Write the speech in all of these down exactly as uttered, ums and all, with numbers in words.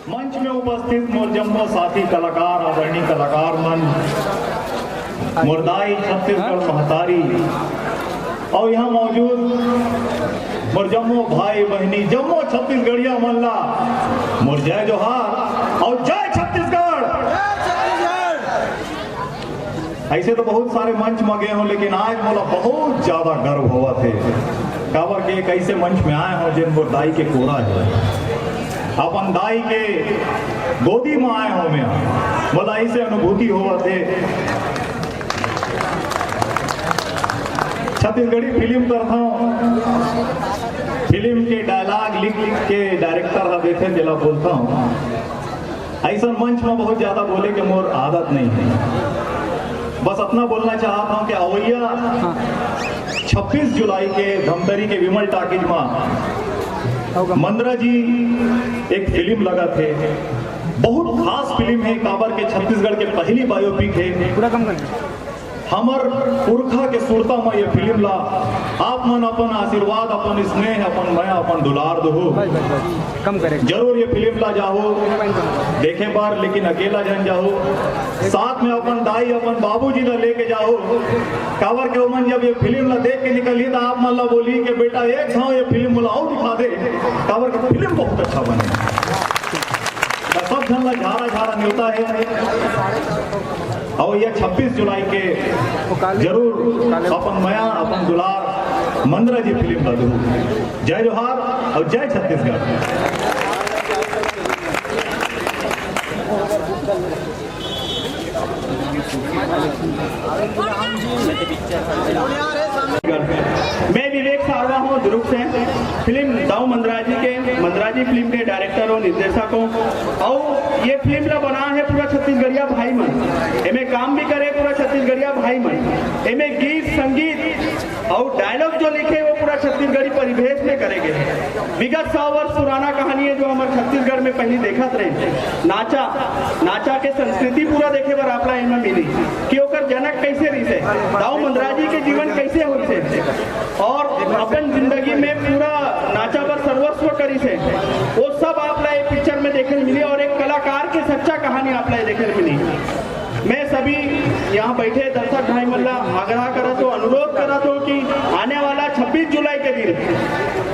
मंच में उपस्थित मोर जम्मो साथी कलाकार, आदरणीय कलाकार मन, मोर दाई छत्तीसगढ़ महतारी, और यहाँ मौजूद मोर जम्मो भाई बहिनी, जम्मो छत्तीसगढ़िया मन ला मोर जय जोहार और जय छत्तीसगढ़। ऐसे तो बहुत सारे मंच में गए हों, लेकिन आज मोला बहुत ज्यादा गर्व होवत हे, काबर के एक ऐसे मंच में आए हों, जेन मोर दाई के कोरा हे, अपन दाई के गोदी में आए हों मैं, मोला ऐसे अनुभूति होवत हे। छत्तीसगढ़ी फिल्म करथों, फिल्म के डायलॉग लिख लिख के डायरेक्टर ह देथे, जेला बोलथों। ऐसन मंच में बहुत ज्यादा बोले के मोर आदत नहीं है। बस अतना बोलना चाहत हों कि अवइया छब्बीस जुलाई के धमतरी के विमल टॉकीज में मंदरा जी एक फिल्म लगत हे, बहुत खास फिल्म हे, काबर के छत्तीसगढ़ के पहली बायोपिक हे। पूरा कम कर। हमर पुरखा के सुरता म ये फिल्म ला आप मन अपन आशीर्वाद, अपन स्नेह, अपन मया, अपन दुलार दहू। बस, बस, बस। कम करे। जरूर ये फिल्म ला जाहू देखे बर, लेकिन अकेला झन जाहू, साथ में अपन दाई, अपन बाबूजी ला लेके जाहू। काबर के ओमन जब ये फिल्म ला देख के निकलही, त आप मन ला बोलही कि बेटा, एक घाव ये फिल्म मोला अउ दिखा दे, काबर के फिल्म बहुत अच्छा बने। त सब झन ला झारा झारा नेवता हे। अउ ये छब्बीस जुलाई के जरूर अपन मया, अपन दुलार मंदरा जी फिल्म ला दहू। जय जोहार और जय छत्तीसगढ़। मैं विवेक सारवा हूँ दुर्ग से। फिल्म दाऊ मंदराजी के, मंदराजी फिल्म के डायरेक्टर और निर्देशक हूँ। और ये फिल्म ला बना है पूरा छत्तीसगढ़िया भाई मन, एमे काम भी करे पूरा छत्तीसगढ़िया भाई मन। एमे गीत संगीत और डायलॉग जो लिखे, वो पूरा छत्तीसगढ़ी परिवेश में करे गए। विगत सौ वर्ष पुराना कहानी है, जो हमर छत्तीसगढ़ में पहली देखत रहे। नाचा, नाचा के संस्कृति पूरा देखे बर आपला एमा मिली कि ओकर जनक कैसे रहिसे, दाऊ मंदराजी के जीवन कैसे होइसे, और अपन जिंदगी में पूरा नाचा बर सर्वस्व करिसे, वो सब आपला ये पिक्चर में देखे मिली। और एक कलाकार के सच्चा कहानी आपला ये देखे मिली। मैं सभी यहाँ बैठे दर्शक भाई मन ला आग्रह करत हो, अनुरोध करत हो कि आने वाला छब्बीस जुलाई के दिन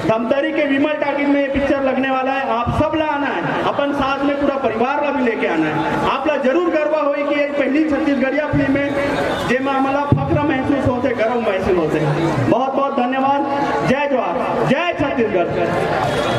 धमतरी के विमल टॉकीज में ये पिक्चर लगने वाला है। आप सब ला आना है, अपन साथ में पूरा परिवार ला भी लेके आना है। आप ला जरूर गर्व होई कि ये पहली छत्तीसगढ़िया फिल्म है, जेमा हमला फख्र महसूस होते, गर्व महसूस होते। बहुत बहुत धन्यवाद। जय जोहार, जय छत्तीसगढ़।